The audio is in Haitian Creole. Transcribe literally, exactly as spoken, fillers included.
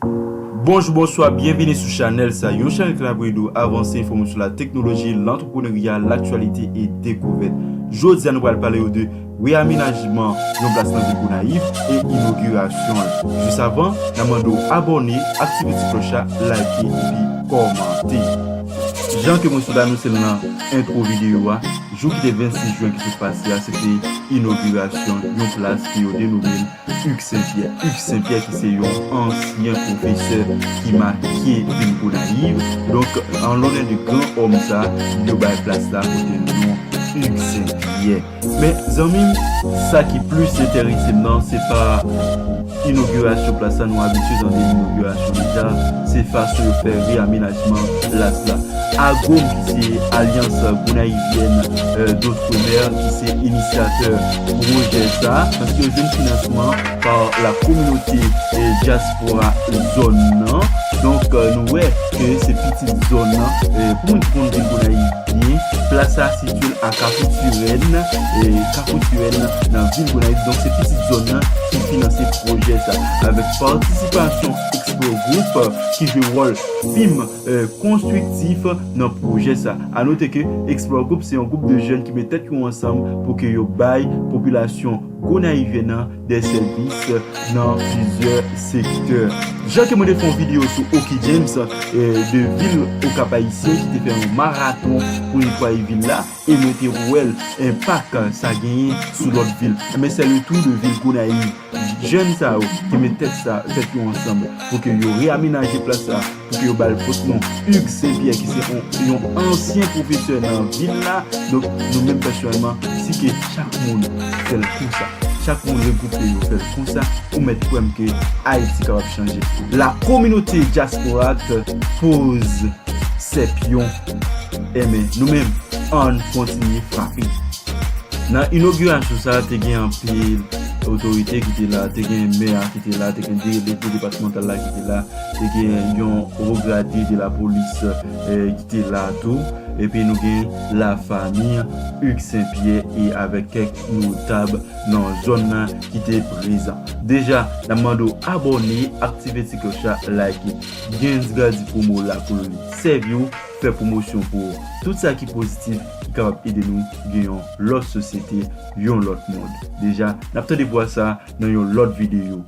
Bonjou, bonswa, byenvini sou chanèl sa, yon chanèl ki la pou ede w avanse, enfòme w sou la teknoloji, lantreprenerya, laktyalite e dekouvèt. Jodi a, nou pral pale w de reyamenajman yon plas nan vil Gonayiv e inogirasyon l. Jis avan, n a mande w abòne, aktive ti klòch la, like epi kòmante. Jan ke mwen sot anonse l nan entwo videyo a, jou ki te vennsis jen ki sot pase a, se te inogirasyon yon plas ke yo denome Hugues Saint-Pierre. Hugues Saint-Pierre ki se yon ansyen pwofesè ki make vil Gonayiv. Donk, an lonè de gran òm sa, yo bay plas la kote non Hugues Saint-Pierre. Men, zanmi m, sa ki plis enterese m nan, se pa inogirasyon plas la, nou abitye tande inogirasyon deja, se fason yo fè reyamenajman plas la. Agom, ki se Alliance Gonaïvienne, euh, d'Outre-mer, ki se inisyatè pwojè sa, paske yo jwenn finansman pa la kominote, eh, dyaspora zòn nan. Donk, euh, nou wè ke se pitit zòn nan. Eh, pou moun ki konn vil Gonayiv byen, plas sa sitiye l a Kafou Tirèn, eh, Kafou Tirèn nan vil Gonayiv. Donk, se pitit zòn nan ki finanse pwojè sa, avèk patisipasyon Explore Group, euh, ki jwe wòl pim, eh, konstriktif nan pwojè sa. A note ke Explore Group se yon gwoup de jèn ki met tèt yo ansanm pou ke yo bay popilasyon gonayivyèn nan de sèvis nan plizyè sektè. Jan ke mwen te fè yon videyo sou Oky James, eh, de vil Okap Ayisyen ki te fè yon maraton pou netwaye vil la, e mwen te wè l, enpak sa genyen sou lòt vil. Men se le tou de vil Gonayiv. Jèn sa yo te met tèt sa, tèt yo ansanm pou ke yo reyamenaje plas sa, pou ke yo ba l pot non Hugues Saint-Pierre, ki se yon, yon ansyen pwofesè nan vil la. Donk, nou menm pèsonèlman, si ke chak moun fè l konsa, chak moun regwoupe yo fè l konsa, ou mèt kwè m ke Ayiti kapab chanje. La kominote dyaspora poz sèpyon. Enben, nou menm, ann kontinye frape. Nan inogirasyon sa, te gen anpil otorite ki te la, te gen mè a ki te la, te gen delege depatmantal la ki te la, te gen yon wo grade de la polis, eh, ki te la tou, epi nou gen lafanmi Hugues Saint-Pierre e avèk kèk notab nan zòn nan ki te prezan. Deja, n ap mande w abòne, aktive ti klòch la, like. James Grady Promo la pou l sèvi w, fè pwomosyon pou w. Tout sa ki pozitif, ki kapab ede nou gen yon lòt sosyete, yon lòt mond. Deja, n ap tande vwa sa nan yon lòt videyo.